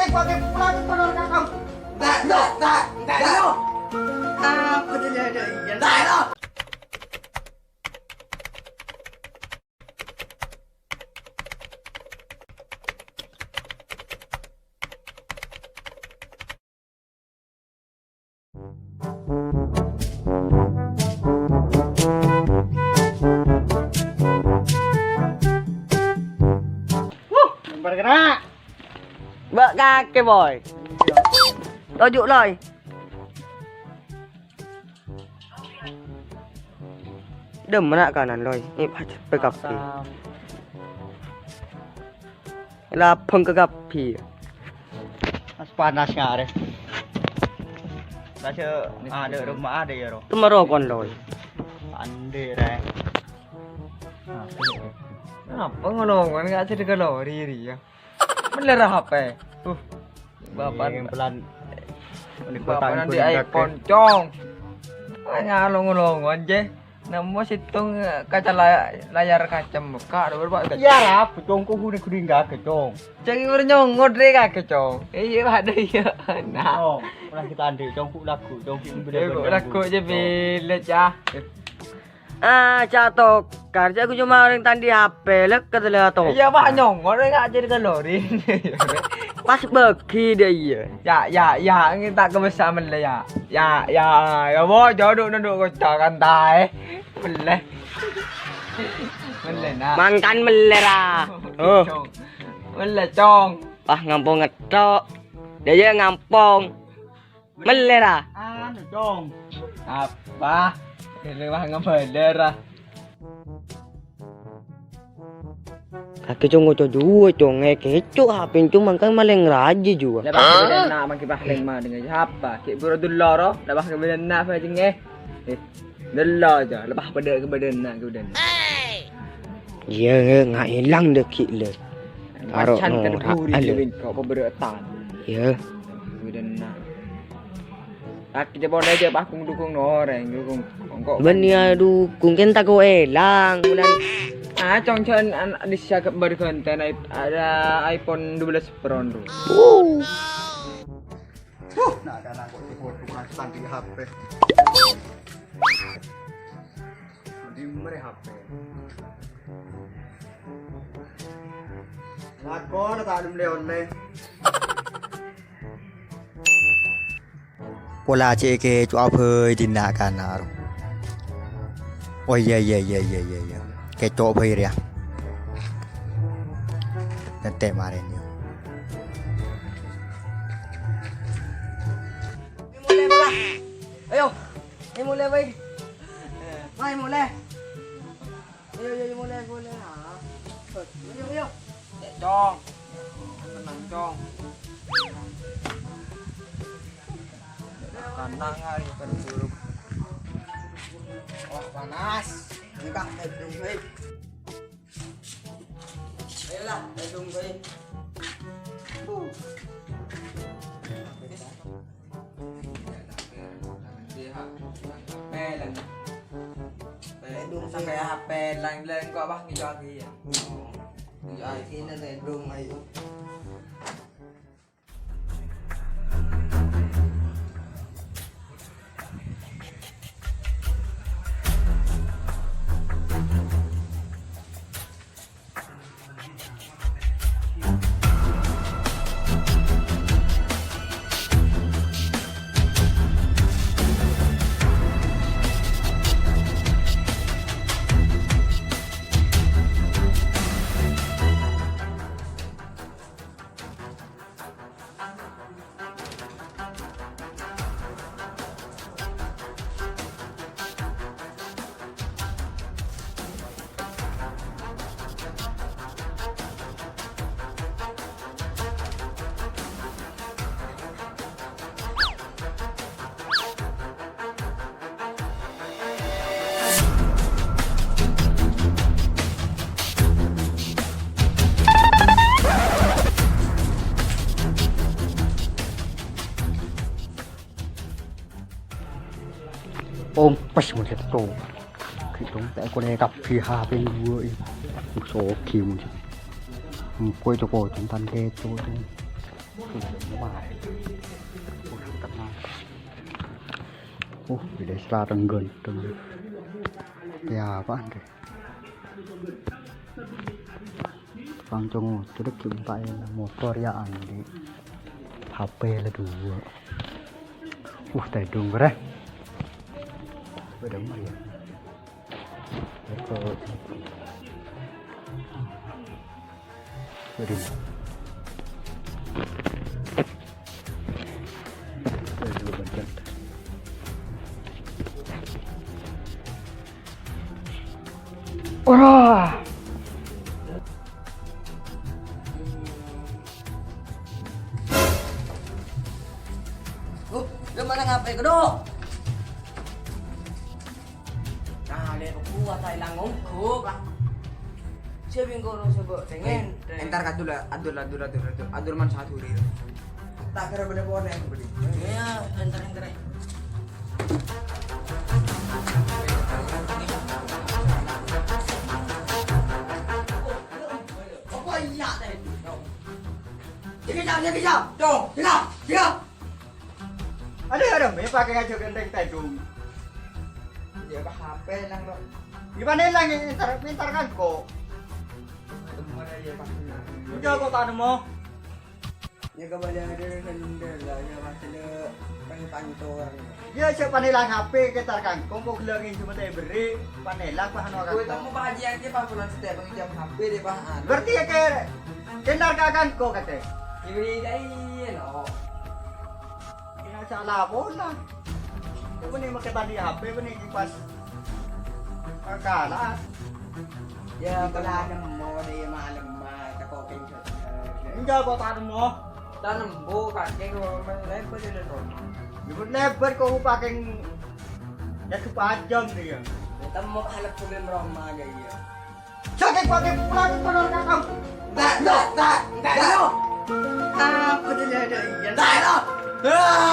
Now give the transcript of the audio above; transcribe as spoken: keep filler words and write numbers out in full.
Pakai pelan, pelan, kakak. Ndak, ndak, ndak, ndak, no. Apa tuh, ndak ada, iya. Ndak, no. Wuh, bergerak. Bâ' kakè, Boy. Toju', Loy. Dâmma na' kanan, Loy. Ini P K P. Asam. Labâng ka kabbhi. Pas panas ngarè. Rasa ada rumah ada ya, Ro? Temarokon, Loy. Andi, Rè. Apa ngono? Ngono nggak jadi kalau riri ya. Bener H P. Tuh. Bapak pelan. Bapak nanti iPhone, Cong. Hanya longo-longo aja. Nemu situng kaca lay-, layar kaca buka, ada berapa? Iya, Rap, Cong, kok guni-guni enggak ke, Cong? Ceng, udah nyongot deh kakek, Cong. Iya, ada iya. Nah. Oh, pernah kita andi, Cong, kok lagu, Cong, kok lagu aja, Cong. Bilet ya. Ah, cak tokar, cak aku cuma orang tandi H P, lek kata lewat tokar. Iya, Pak, nyongot, nggak jadi kalori. Pas bagi deh, iya. Ya, ya, ya, ini tak kebesa mele ya. Ya, ya, ya, bo, jodoh nunduk kocak kan, tae. Mele. Mele, nak. Mangkan mele, ra. Oh. Cong. Mele, Cong. Wah, ngampong ngetok. Dia aja ngampong. Mele, ra. Anu, Cong. Apa? Ini mah ngebandera. Kakek, Cong, ngoco juwe, Cong. Eh, keco, H P, Cong, mangkana maleng raja juwe. Lepas kemudian nak, mangki pahleng ma dengan siapa? Ki buru dulu, ro. Lepas kemudian nak, apa, Ceng, eh? Eh, dulu aja. Lepas pada kemudian nak, kemudian. Iya, nggak hilang deh, Ki, le. Karo Macan kan norak, buri ale. Lewin kok keberatan. Iya. Kemudian nak. Lagi dia boleh aja, Pak, dukung, dukung noreng, dukung. Kok bânnè dukung, kan tako' èlang. Ah, Cong, Cong, an-, di siya ke-, berkonten i-, ada iPhone dua belas Pro, bro. Huh, nah, kan aku tuh butuh tandi H P. Di mana H P? Lakon tak ada beli online. Pola cè' kèco'a bhâi dinna' kana', ro. Oh, iyâ, iyâ, iyâ. Kèco' bhâi rèya. Tètè marèn, yâ. Ayo, ayo, mulai, bhâi. Bhâi, mulai. Ayo, ayo, ayo, mulai, mulai. Ah. Ayo, ayo. Cong. Tenang, Cong. Tenang, ayo, kan buruk. Wah, panas. Enggak, eh, belum, eh. Ayolah, eh, belum, eh. Huh. Sampai H P lang, lang kok, Bang, ngejual lagi, ya. Ngejual lagi. Ini teh, Bro, ayo. Ompes mon sèttong. Ghi' dong, ta' èkolè kabbhi H P duwâ' è. Sogi mon sèttong. Engko' è toko jontan kèto, dong. Uh, gede selarang gendeng. Ya, apaan deh? Bang Congo, cedek ki umpama motor ya, Andi. H P la dua. Uh, tedung, bre. Beda mah ya. Rekor. Jadi. Saya juga baca. Ora! Oh, lu mana ngapain, Kedo? Nah, le, kuat, ta' ilang ongghu, Pak. Siapa yang kurung sebut? Pengen. Entar ka Abdul, Abdul, Abdul, Abdul, Abdul, Abdul Man Saduri. Tak kira bener-bener yang beli. Iya, entar, entar. Apa iya, teh? Jaga, jaga, jaga, jaga. Tuh, jaga, jaga. Ada, ada, me pakai aja gendeng tedung. Ya, ke H P nang lo. Gimana lang, entar, entar kan kok. Temu ada ya, Pak. Udah kok tak nemu. Ya, kembali ada sendal lah, ya, Mas, le, peng pantor. Ya, siapa nilang H P, ketar kangkung, kok gelangi cuma teh beri, panelang, Pak, anu, Kowe kangkung. Temu Pak Haji aja, Pak, pulang setiap penginjam H P deh, Pak, anu. Berarti ya, ke, kenar ka kangkung, kate. Diberi dai, lo. Ya, salah pola. Apa nih, make tadi H P, apa nih, pas kalah. Ya, pala nemmo deh, malam, Mas, tak kopeng. Enggak, kok tak nemmo. Tanem bu, kakek ngomong lebar ini, Bro. Nyebut lebar kok pakai nyatu pajam dia. Temu halep sebelum Roma aja, iya. Sakit pakai pulang, bener, Kakak. Tak, tak, tak, tak, tak. Apa dia ada, iya? Tak, tak. Ah!